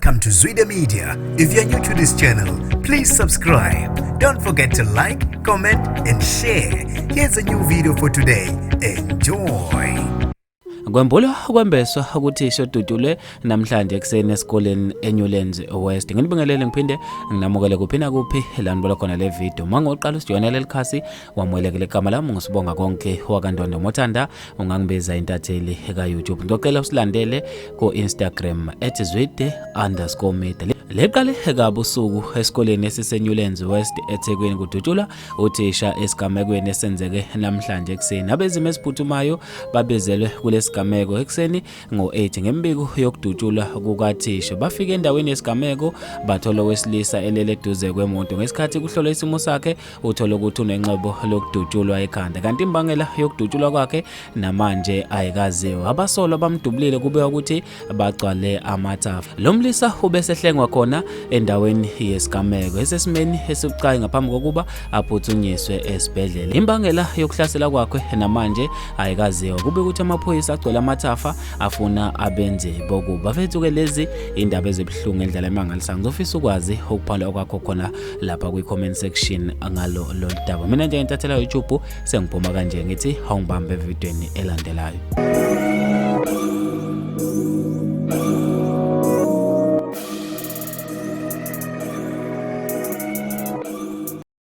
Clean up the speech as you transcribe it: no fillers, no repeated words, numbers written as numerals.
Welcome to Zwida Media. If you're new to this channel, please subscribe. Don't forget to like, comment, and share. Here's a new video for today. Enjoy. Kwembulwa kwembeswa ukuthi odutshulwe namhlanje ekuseni esikoleni eNewlands West. Nginibingelele ngiphinde nginamukele kuphi nakuphi la nibola khona le video. Uma ngoqala usijoyina leli khasi wamukelekile, igama lami nguSibonga Konke wakaNdondo Mothanda, ungangibiza intatheli ka-YouTube. Ngicela usilandele ku-Instagram @zwide_media. Leqale kabusuku esikoleni esiseNewlands West eThekwini kudutshulwa uthisha esigamekweni esenzeke namhlanje ekuseni. Abezimo eziphuthumayo babizelwe kulesigameko ekuseni ngo-8 ngembiko yokudutshulwa kukathisha. Bafike endaweni yesigameko bathola owesilisa elele eduze kwemoto. Ngesikhathi kuhlolwa isimo sakhe uthola ukuthi unenxebo lokudutshulwa ekhanda, kanti imbangela yokudutshulwa kwakhe namanje ayikaziwa. Abasolwa bamdubulile kubekwa ukuthi bagcwale amathafa. Lo mlisa ubesehlengwa khona endaweni yesigameko esesimeni esibucayi ngaphambi kokuba aphuthunyiswe esibhedlela. Imbangela yokuhlasela kwakhe namanje ayikaziwa. Kube ukuthi amaphoyisa agcwele amathafa afuna abenzi bokubi. Bafethu-ke, lezi indaba ezibuhlungu ngendlela emangalisayo. Ngizofisa ukwazi ukuphawula kwakho khona lapha kwi-comment section ngalo lolu daba. Mina njengentathela YouTube sengiphuma kanje, ngithi awungibambe evidweni elandelayo.